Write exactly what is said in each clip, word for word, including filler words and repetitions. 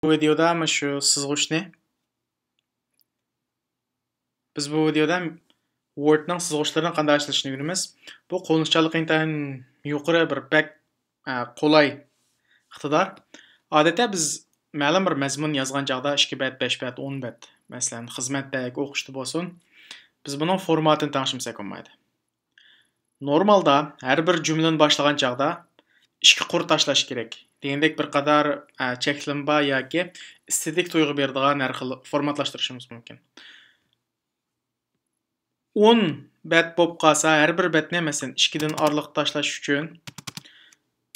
بۇ ۋىدېيودا مانا شۇ سىزغۇچنى، بىز بۇ ۋىدېيودا Word نىڭ سىزغۇچلىرىنى قانداق ئىشلىتىشنى ئۆگىنىمىز. بۇ قوللىنىشچانلىقى ئىنتايىن يۇقىرى، بىر بەك، ئە، قولاي ئىقتىدار. ئادەتتە بىز مەلۇم بىر مەزمۇن يازغان چاغدا ئىككى بەت، بەش بەت، ئون بەت، مەسىلەن، خىزمەتتەك، ئوقۇشتا بولسۇن، بىز بۇنىڭ فورماتىنى تەڭشىمىسەك بولمايدۇ. نورمالدا ھەر بىر جۈملىنى باشلىغان چاغدا ئىككى قۇر تاشلاش كېرەك دېگەندەك بىر قاتار، ئە، چەكلىمە بار ياكى ئېستېتىك تۇيغۇ بېرىدىغان ھەر خىل فورماتلاشتۇرۇشىمىز مۇمكىن. ئون بەت بولۇپ قالسا، ھەر بىر بەتنى، مەسىلەن، ئىككىدىن ئارىلىق تاشلاش ئۈچۈن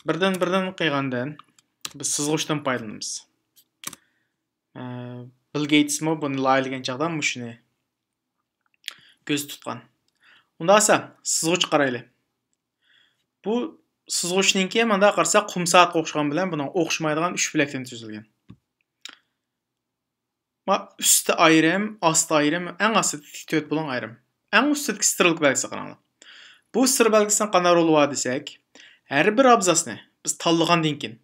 بىردىن، بىردىن قىلغاندىن بىز سىزغۇچتىن پايدىلىنىمىز. ئە، بىل گېيتسمۇ بۇنى لايىھەلىگەن چاغدا مۇشۇنى كۆزدە تۇتقان. ئۇنداق بولسا، سىزغۇچ قارايلى. بۇ سىزغۇچنىڭكى مۇنداق قارىساق، قۇم سائەتكە ئوخشىغان بىلەن بۇنىڭ ئوخشىمايدىغان ئۈچ بۆلەكتىن تۈزۈلگەن. ما ئۈستى ئايرىم، ئاستى ئايرىم، ئەڭ ئاستىدىكى تۆت بۇلۇڭ ئايرىم. ئەڭ ئۈستىدىكى سترېلكا بەلگىسىگە قاراڭلار. بۇ سترېلكا بەلگىسىنىڭ قانداق رولى بار دېسەك، ھەر بىر ئابزاسنى بىز تاللىغاندىن كېيىن،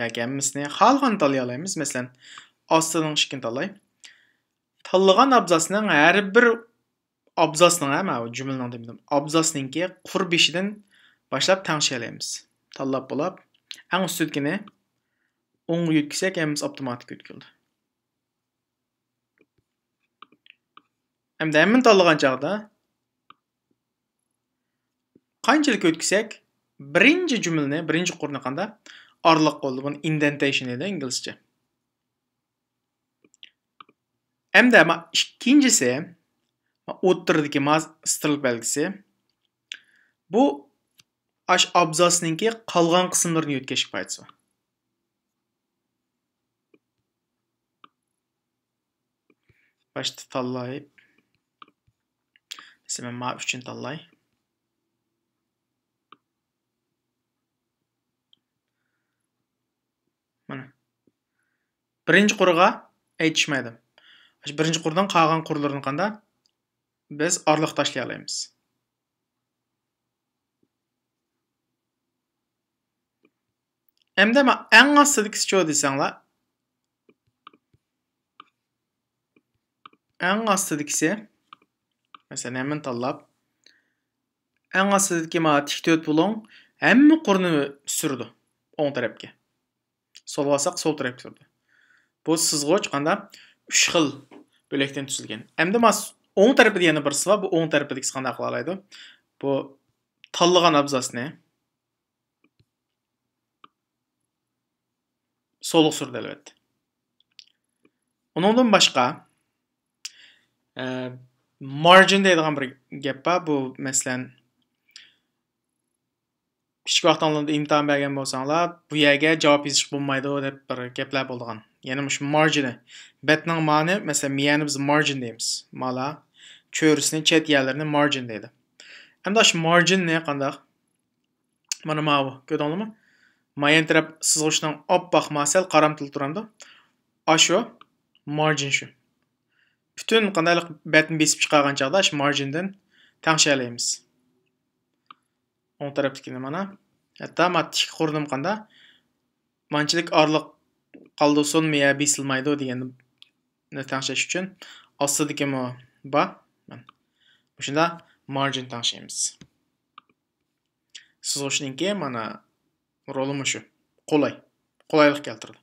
ياكى ھەممىسىنى خالىغاننى تاللىيالايمىز. مەسىلەن، ئاستىنىڭ ئىككىنى تاللاي. تاللىغان ئابزاسنىڭ ھەر بىر ئابزاسنىڭ، ھە، ماۋۇ جۈملىنىڭ دېمىدىم. ئابزاسنىڭكى قۇر بېشىدىن باشلاپ تەڭشىيەلەيمىز. تاللاپ بولاپ، ئەڭ ئۈستىدىكىنى ئوڭغا يۆتكىسەك، ھەممىسى ئاپتوماتىك يۆتكىلىدۇ. ئەمدى ھەممىنى تاللىغان چاغدا قانچىلىك يۆتكىسەك، بىرىنچى جۈملىنى، بىرىنچى قۇرنى قانداق ئارىلىق قولدا، بۇنى ئىندېنتېيشن دەيدۇ ئىنگلىزچە. ئەمدى ما ئىككىنچىسى، ما ئوتتۇرىدىكى ما سترېلكا بەلگىسى. بۇ ئاش ئابزاسنىڭكى قالغان قىسىملىرىنى يۆتكەشكە پايدىسى بار. باشتا تاللاي. مەسىلەن، ما ئۈچنى تاللاي. مانا. بىرىنچى قۇرغا ئېيتىشمايدۇ. شۇ بىرىنچى قۇردىن قالغان قۇرلىرىنى قاندا بىز ئارىلىق تاشلىيالايمىز. ئەمدى ما ئەڭ ئاستىدىكىسىچۇ دېسەڭلار. ئەڭ ئاستىدىكىسى. مەسىلەن، ھەممىنى تاللاپ. ئەڭ ئاستىدىكى ما تىك تۆت بۇلۇڭ ھەممە قۇرنى سۈرىدۇ. ئوڭ تەرەپكە. سولغا ئالساق، سول تەرەپكە سۈرىدۇ. بۇ سىزغۇچ قاندا ئۈچ خىل بۆلەكتىن تۈزۈلگەن. ئەمدى ما ئوڭ تەرىپىدە يەنە بىرسى بار. بۇ ئوڭ تەرىپىدىكىسى قانداق قىلالايدۇ؟ بۇ تاللىغان ئابزاسنى سولغا سۈرىدۇ، ئەلۋەتتە. ئۇنىڭدىن باشقا، ئە، مارجىن دەيدىغان بىر گەپ بار. بۇ، مەسىلەن، كىچىك ۋاقتىڭلاردا ئىمتىھان بەرگەن بولساڭلار، بۇ يەرگە جاۋاب يېزىشقا بولمايدۇ دەپ بىر گەپلەر بولىدىغان. يەنە مۇشۇ مارجىنى. بەتنىڭ مانى، مەسىلەن، مىيەنى بىز مارجىن دەيمىز. مالا چۆرىسىنى، چەت يەرلىرىنى مارجىن دەيدۇ. ئەمدى شۇ مارجىننى قانداق؟ مانا ماۋۇ، كۆردۈڭلارمۇ؟ مايان تەرەپ سىزغۇچنىڭ ئاپئاق ما سەل قارامتىل تۇرامدۇ؟ ئاشۇ مارجىن شۇ. پۈتۈن قانداقلىق بەتنى بېسىپ چىقارغان چاغدا شۇ مارجىندىن تەڭشەلەيمىز. ئوڭ تەرەپتىكىنى مانا. ھەتتا ما تىك قۇردۇم قاندا. مانچىلىك ئارىلىق قالدۇرسۇنمۇ يا بېسىلمايدۇ دېگەننى تەڭشەش ئۈچۈن ئاستىدىكىمۇ بار. مۇشۇنداق مارجىن تەڭشەيمىز. سىزغۇچنىڭكى مانا رولى مۇشۇ. قولاي. قولايلىق كەلتۈرىدۇ.